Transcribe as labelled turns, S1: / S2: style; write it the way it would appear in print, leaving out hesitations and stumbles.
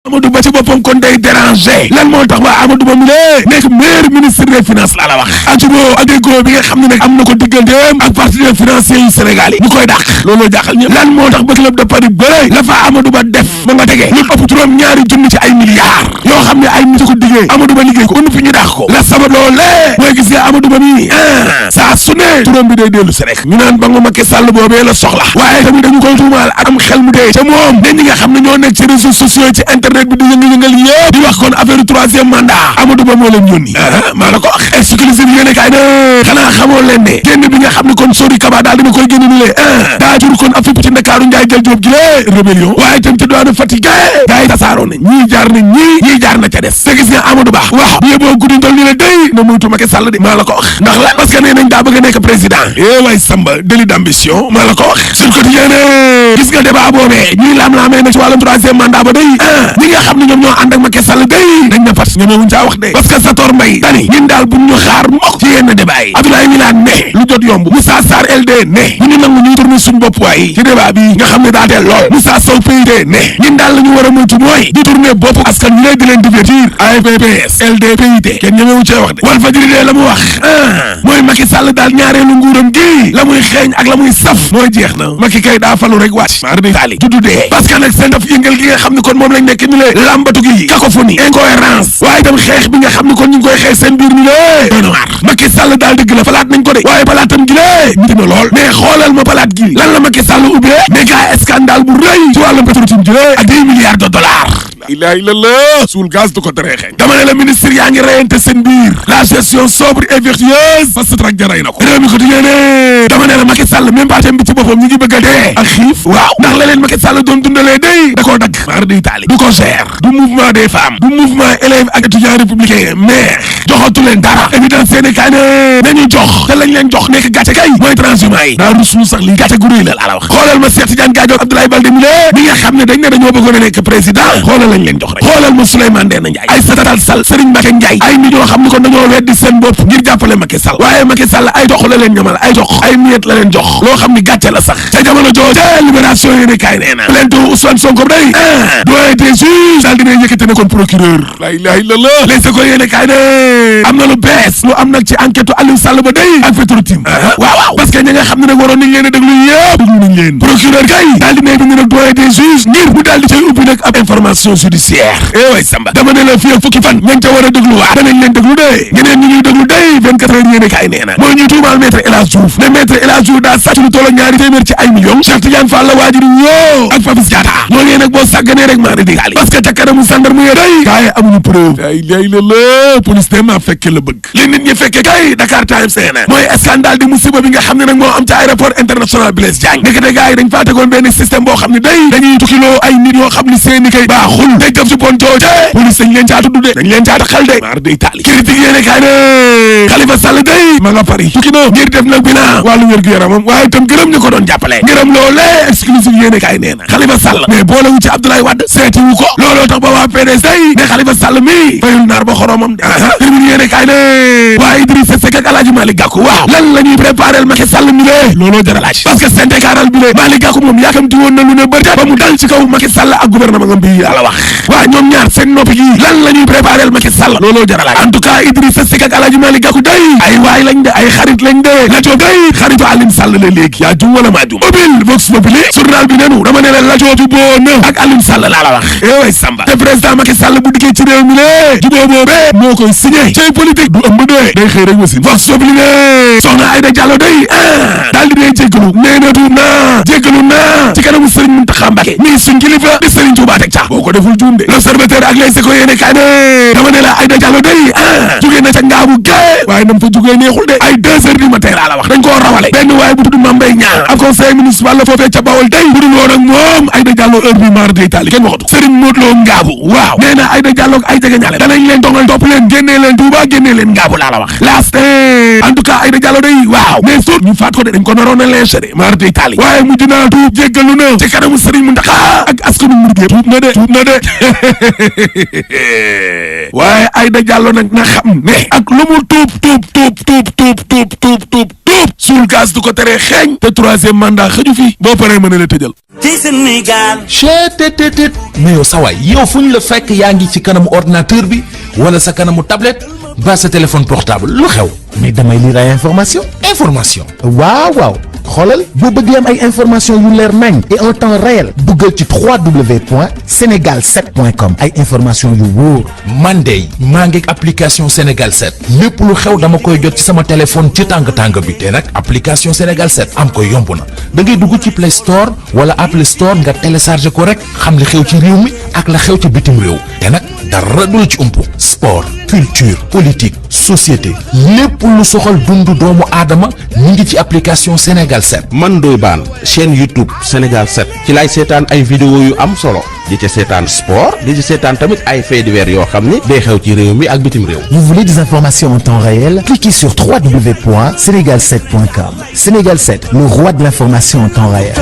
S1: Amadou Ba ci boppam kon day déranger lan moo tax waa Amadou Ba mi lée nekk meilleur ministre des finances laa la wax ajuboo ak déggoo bi nga xam ne nag am na ko digganteem ak partenaires financiers yu Sénégal yi ñu koy dàq looloo jaaxal ñëpp lan moo tax ba club de Paris bëre la fa Amadou Ba def ma nga tege lu ëpp juróom ñaari junni ci ay milliards yoo xam ne ay nit ko diggee Amadou Ba liggéey ko unu fi ñu dàq ko la sabab loolee mooy gis nga Amadou Ba mi saa su ne turam bi day dellu si rek ñu naan ba nga Macky Sall boobee la soxla waaye tamit dañu koy tuumaal ak am xel mu dee ca moom ne ñi nga xam ne ñoo nekk ci réseaux sociaux ci internet bi di yëngal yëpp di wax kon affaire troisième mandat Amadou Ba moo leen yónni maa la ko wax exclusive yéene kaay ne xanaa xamoo leen ne génn bi nga xam ne kon Sori Kaba daal dina koy génn ni le daa jur kon ab fépp ci Ndakaaru Njaay jël Jóob gi lée rébellion waaye tam ci doon Fatick gaa yi tasaaroo na ñii jaar na ñii jaar na ca des te gis nga Amadou Ba waaw bu yeboo guddi ndol ni la day na moytu Macky Sall de maa la ko wax ndax la parce que nee nañ daa bëgg a nekk président waay Samba délit d'ambition maa la ko wax sur quotidien gis nga débat boobee ñuy laam-laamee na ci wàllum troisième mandat ba day ñi nga xam ne ñoom ñoo ànd ak Macky Sall day dañ na pat ñoomewuñ caa wax de parce que Sator Mbaye dani ñun daal buñ ñu xaar mokk ci yenn débat yi Abdoulaye Wilane ne lu jot yomb Moussa Sarr LD ne bu ñu nangu ñuy tourner suñ bopp waay ci débat bi nga xam ne daa teel lool Moussa Sow PIT ne ñun daal la ñu war a moytu mooy di tourner bopp askan ñu lay di leen divertir AFPS LD PIT kenn ñemewu cee wax de Walfadjri de la mu wax mooy Macky Sall daal ñaareelu nguuram gi la muy xeeñ ak la muy saf mooy jeex na Macky kay daa falu rek wàcc maar di taali juddu dee parce que nag seen daf yëngal gi nga xam ne kon moom lañ nekk ni le lambatu gi cacophonie incohérence waaye itam xeex bi nga xam ne kon ñu ngi koy xeex seen biir ni lée doona waar Macky Sall daal dëgg la palaat nañ ko de waaye palaatam gi lée niti na lool mais xoolal ma palaat gi lan la Macky Sall ubbee méga scandale bu rëy ci wàllum Petro-Tim gi lée ak 10 milliards de dollars la ilaha illallah suul gaz du ko teree xeeñ dama ne la ministre yaa ngi reyante seen biir la gestion sobre et vertueuse parce que trak jaray na ko réew mi ko tijéene dama ne la Macky Sall même partem bi ci boppam ñi ngi bëgg a dee ak xiif waaw ndax la leen Macky Sall doon dundalee day da koo dagg maar di Italie du ko gère du mouvement des femmes du mouvement élèves ak étudiants républicains mais joxatu leen dara évidence seeni kaay ne nañu jox te lañ leen jox nekk gàcce kay mooy transhumant yi daa ruslu sax li gàcce gu rëy la la wax xoolal ma Cheikh Tidiane Gadio Abdoulaye Baldé mi lée mi nga xam ne dañ ne dañoo bëggoon a nekk président xoolal lañ leen jox rek xoolal ma Souleymane Ndéné Ndiaye Aïssata Tall Sall Serigne Mbacké Ndiaye ay nit yoo xam ne kon dañoo weddi seen bopp ngir jàppale Macky Sall waaye Macky Sall ay dox la leen ñamal ay dox ay miet la leen jox loo xam ni gàcce la sax ca jamono jooju libération yéene kaay nee na plainte Ousmane Sonko day doyen des juges daal dina yëkkate ne kon procureur la ilaha illallah les ko yéene kaay ne am na lu bees lu am nag ci enquête Aliou Sall ba day ak Petro-Tim waaw parce que ñi nga xam ne nag waroon nañ leen a déglu yëpp déglu nañ leen procureur kay daal dina bind nag doyen des juges ngir mu daal di cay ubbi nag ab information judiciaire way Samba dama ne la fii ak fukki fan ñañ ca war a dégluwaat danañ leen déglu de ñeneen ñi ñuy déglu day 24 heures yéene kaay nee na mooy ñuy tuumaal maître El Hadj Diouf ne maître El Hadj Diouf daa sàcc lu toll ñaari téeméer ci ay millions Cheikh Tidiane Fall la waajur ñoo ak Papis Diatta ñooñee nag boo sàgganee rek maa di digaali parce que ca kanamu gendarme yi day kaay amuñu preuve ay lay la police de maa fekke la bëgg li nit ñi fekke kay Dakar Times nee na mooy scandale di musiba bi nga xam ne nag moo am ca aéroport international Blaise Diagne nekkate gars yi dañ faa tegoon benn système boo xam ne day dañuy tukkiloo ay nit yoo xam ne seeni kay baaxul day jëf ci bon jooje police dañ leen caa tudd de dañ leen caa taxal de maar day taali critique yéene kaay ne Khalifa Sall day ma nga Paris tukki na ngir def nag bilan wàllu wér-gu-yaramam waaye itam gërëm ñu ko doon jàppale ngërëm loolee exclusive yéene kaay nee na Khalifa Sall mais boolewu ci Abdoulaye Wade seeti wu ko looloo tax ba waa PDS day ne Khalifa Sall mi fayul naar ba xoromam de termine yéene kaay ne waa Idrissa Seck ak Alaaji Malick Gakou waaw lan la ñuy préparé Macky Sall mi lée looloo jar a laaj parce que syndical bi lée Malick Gakou moom yaakamti woon na lu ne bëri ba mu dal ci kaw Macky Sall ak gouvernement ngam bi yàlla wax waa ñoom ñaar seen noppi gi lan la ñuy préparé Macky Sall looloo jar a laaj en tout cas Idrissa Seck ak Alaaji Malick Gakou day ay waay lañ de ay xarit lañ de la Diop day xaritu Alioune Sall la léegi yaa jum wala maa jum mobile Vox Populi journal bi nenu dama ne la Diop juboo na ak Alioune Sall laa la wax way Samba te président Macky Sall bu dikkee ci réew mi lée juboo boobee moo koy signé ci politique du ëmb de day xëy rek wasin Vox Populi ne soxna Aïda Diallo day daal di dee jéggalu nee na tuub naa jéggalu naa ci kanamu Serigne Mountakha Mbacké nii suñ kilifa di Serigne Touba teg ca boo ko deful juum de l'Observateur ak Les Échos yéene kaay ne dama ne la Aïda Diallo day jugee na ca ngaabu gay waaye nam fa jugee neexul de ay 2 heures du matin laa la wax dañ koo rawale benn waaye bu tudd Mame Mbaye Niang ab conseil municipal la foofee ca Bawol day bu dul woon ak moom Aïda Diallo heure bi maar day taali kenn waxatu Serigne Modou Lo ngaabu waaw nee na Aïda Diallo ak ay jege ñaale danañ leen tongal topp leen génnee leen Touba génnee leen ngaabu laa la wax laast en tout cas Aïda Diallo day waaw mais suut ñu faat ko de dañ ko naroon a lynché de maar day taali waaye mujj naa tuub jéggalu na ci kanamu Serigne Mountakha ak askanu murid tuub na de waaye Aïda Diallo nag na xam ne ak lu mu tuub suul gaz du ko teree xeeñ te troisième mandat xëju fi boo paree mën a la tëjal
S2: ci Sénégal.
S3: cheetetetet mais yow sa waay yow fu ñu la fekk yaa ngi ci kanamu ordinateur bi wala sa kanamu tablette ba sa téléphone portable lu xew.
S4: mais damay lire ay information waaw xoolal boo bëgg am ay information yu leer nañ et en temps réel duggal ci www.senegal7.com ay information yu wóor.
S3: man de maa ngi application Sénégal 7 lépp lu xew dama koy jot ci sama téléphone ci tàng bi te nag application Sénégal 7 am ko yomb na da ngay dugg ci Play Store wala Apple Store nga télécharge ko rek xam li xew ci réew mi ak la xew ci bitim réew te nag dara du la ci umpu sport culture politique société lépp lu soxal dundu doomu aadama ñu ngi ci application Sénégal 7.
S5: man Ndoye Bane chaîne YouTube Sénégal 7 ci laay seetaan ay vidéo yu am solo di ci seetaan sport di ci seetaan tamit ay faits divers yoo xam ni day xew ci réew mi ak bitim réew.
S4: Vous voulez des informations en temps réel? Cliquez sur www.senegal7.com. Sénégal 7, le roi de l'information en temps réel.